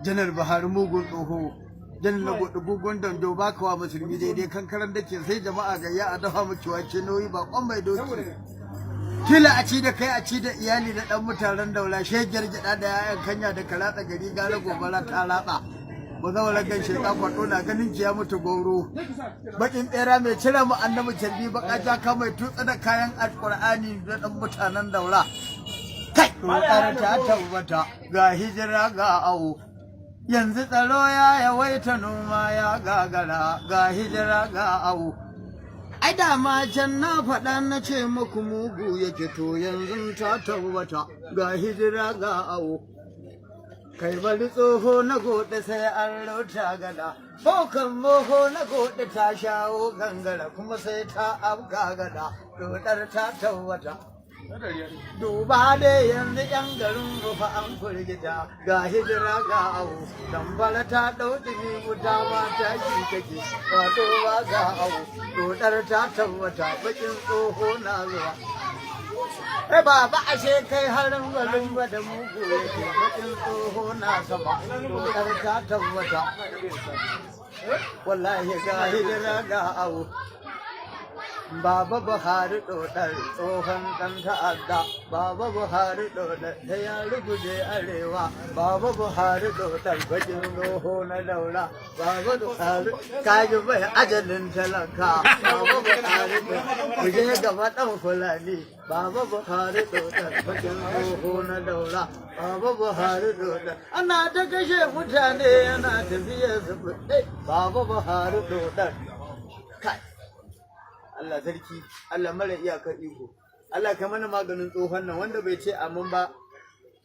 Janar Buhari mugun tsoho, Janar na gugun dando, ba kawa musulmi daidai. Kankaran da ke sai jama'a gayya a dafa miki wake nauyi ba kwan mai doki. Kila a ci da kai, a ci da iyali da dan mutanen Daura. Shegiyar gyada da yayan kanya da karatsa gari, gara gobara ta ratsa. Ba zaura gan sheka kwaɗo na ganin ki ya mutu goro. Bakin tsera mai cire mu annabi carbi, baka jaka mai tutsa da kayan Alƙur'ani da dan mutanen Daura. Kai, roƙar ta tabbata, ga hijira ga awo. Yanzu tsaro ya yawaita, noma ya gagara, ga hijira ga awo. Ai dama can na faɗa, na ce muku mugu yake, to yanzu ta tabbata, ga hijira ga awo. Kai, bari tsoho na gode, sai an rauta gada. Bokan moho na gode ta shawo gangara, kuma sai ta afka gada. Dodar ta tabbata. Duba dai yanzu yan garin Rufa an firgita, ga hijira ga awo. Dambala ta ɗau ɗumi, wuta ma ta shi take, wato ba ga awo. Dodar ta tabbata, bakin tsoho na zuwa. Eh baba, ashe kai harin garin ba da mugu yake, bakin tsoho na sama. Dodar ta tabbata. Wallahi ga hijira ga awo. Baba Buhari ɗoɗar, tsohon ɗan ta'adda. Baba Buhari ɗoɗar ta ya ruguje arewa. Baba Buhari ɗoɗar, bakin roho na Daura. Baba Buhari kaji bai ajalin talaka. Baba Buhari, mu je gaba ɗan Fulani. Baba Buhari ɗoɗar, bakin roho na Daura. Baba Buhari ɗoɗar, ana ta kashe mutane yana tafiya su. Baba Buhari ɗoɗar. Kai, Allah sarki, Allah mara iyakar iko. Allah ka mana maganin tsohon nan wanda bai ce amin ba.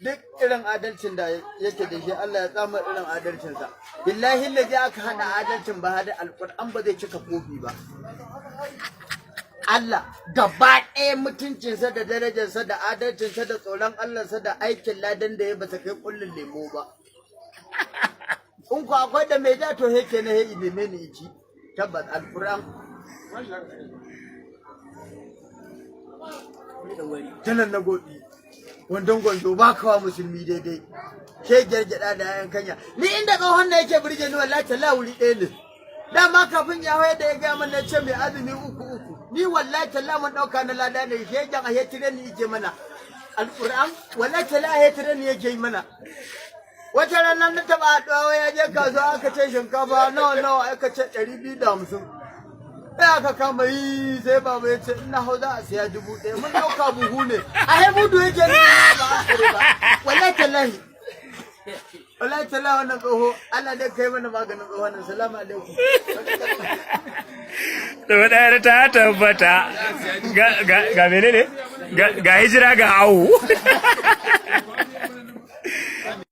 Duk irin adalcin da yake da shi, Allah ya tsama irin adalcinsa. Billahi lazi aka hada adalcin ba da Alƙur'an ba zai cika kofi ba. Allah gaba ɗaya mutuncinsa da darajarsa da adalcinsa da tsoron Allahnsa da aikin ladan da ya basa kai kullun lemo ba. In ku akwai da mai ja, to heke na he neme ni ici. Tabbas Alƙur'an. Janar na Godi, wandon gwanzo, ba kawa musulmi daidai. Ke gyargyada da yayan kanya. Ni inda tsohon da yake burge ni, wallahi talla wuri ɗaya ne. Dama kafin ya hoyar da ya gaya mana ce mai azumi uku uku. Ni wallahi talla mun ɗauka na lada ne, shegen a hetire ni yake mana. Alƙur'an, wallahi talla a hetire ni yake yi mana. Wata ranar na taɓa haɗuwa, ya je kasuwa, aka ce shinkafa nawa nawa, aka ce 250. Sai aka kama yi, sai baba ya ce ina hau za a siya 1000. Mun ɗauka buhu ne, a hai mudu yake ne ba a kare ba. Wallahi tallahi, wallahi tallahi, wannan tsoho, Allah dai kai mana maganin tsohon nan. Salamu alaikum. Dodar ta tabbata, ga ga ga menene, ga hijira ga awo.